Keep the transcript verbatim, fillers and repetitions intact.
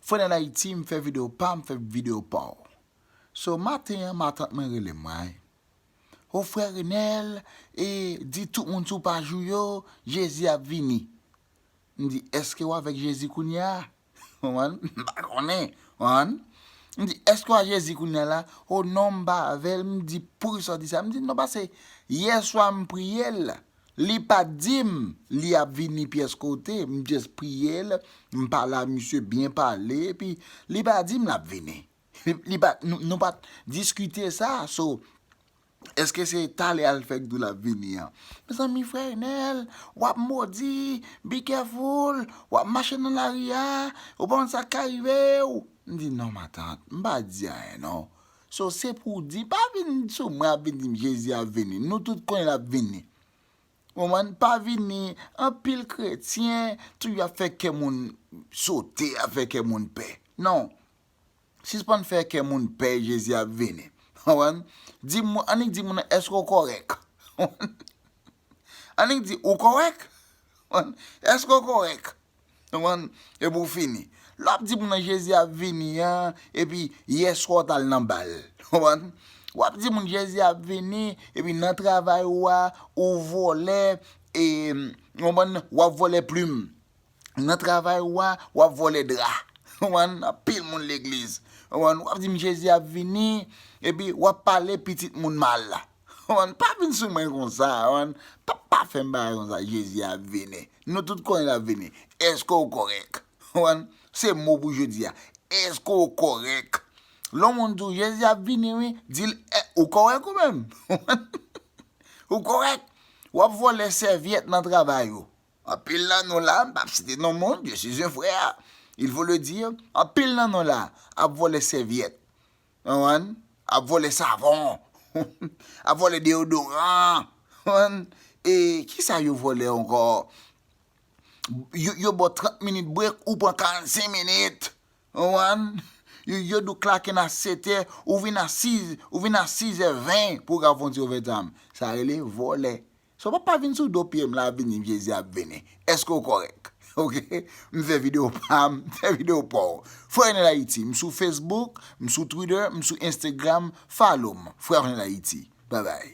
Frè Nèl Ayiti, m fè videyo pa m, fè videyo pa w. So, maten an, matant mwen rele m, ay. O frè Renèl, e, di tout moun sou paj ou yo, Jezi ap vini. M di, èske w avèk Jezi kounye a? Konprann? M pa konnen. Konprann? M di, èske w a Jezi kounye a la? O non, m pa avè l. M di, poukisa w di sa? M di, non, paske yè swa m priye l. Li pa t di m li ap vini pyès kote. M just priye l. M pale a misye, byen pale, epi li pa di m l ap vini. Li, li pa, nou, nou pa t diskite sa. So, èske se talè a l fèk di w l ap vini an? Mezanmi, frè Enèl, w ap modi, be careful, w ap mache nan lari a, ou pa konn sa k ka rive w. M di, non, matant, m pa di anyen, non. So, se pou w di, pa vin sou mwen, ap vin di m Jezi ap vini. Nou tout konnen l ap vini. Ou konprann? Pa vini, anpil kretyen, toujou ap fè kè moun sote, ap fè kè moun pè. Non. Sispann fè kè moun pè, Jezi ap vini. Konprann? Di moun, annik di moun nan, èske w kòrèk? Annik di, ou kòrèk? Konprann? Èske w kòrèk? Konprann? Epi w fini. Lè w ap di moun nan Jezi ap vini an, epi yè swa w t al nan bal. Konprann? W ap di moun Jezi ap vini, epi nan travay ou a, ou vòlè, e, konprann? W ap vòlè plim. Nan travay ou a, w ap vòlè dra. Konprann? Anpil moun legliz. Konprann? W ap di m Jezi ap vini, epi w ap pale pitit moun mal. Konprann? Pa vin sou mwen konsa, konprann? Pa, pa fè m bagay konsa, Jezi ap vini. Nou tout konnen l ap vini. Èske w kòrèk? Konprann? Se mo pou jodi a. Èske w kòrèk? Lè yon moun di w Jezi ap vini, wi, di l, "Eh, ou kòrèk ou menm?" Ou kòrèk? W ap vòlè sèvyèt nan travay ou. Anpil nan nou la, m p ap site non moun, je suis un frère, il faut le dire, anpil nan nou la ap vòlè sèvyèt. Konprann? Ap vòlè savon. Ap vòlè deyodoran. Konprann? E kisa yo vòlè ankò? Yo, yo ba w trant minit break, ou pran karannsenk minit. Konprann? Yo, yo di w clock in a sèt è, ou vin a sis, ou vin a sis è ven pou w ka fè yon ti overtime. Sa rele vòlè. So, pa, pa vin sou do pye m la, vin di m Jezi ap vini. Èske w kòrèk? Oke? M fè videyo pa m, m fè videyo pa w. Frè Enèl Ayiti, m sou Facebook, m sou Twitter, m sou Instagram, follow m. Frè Enèl Ayiti. Bye bye.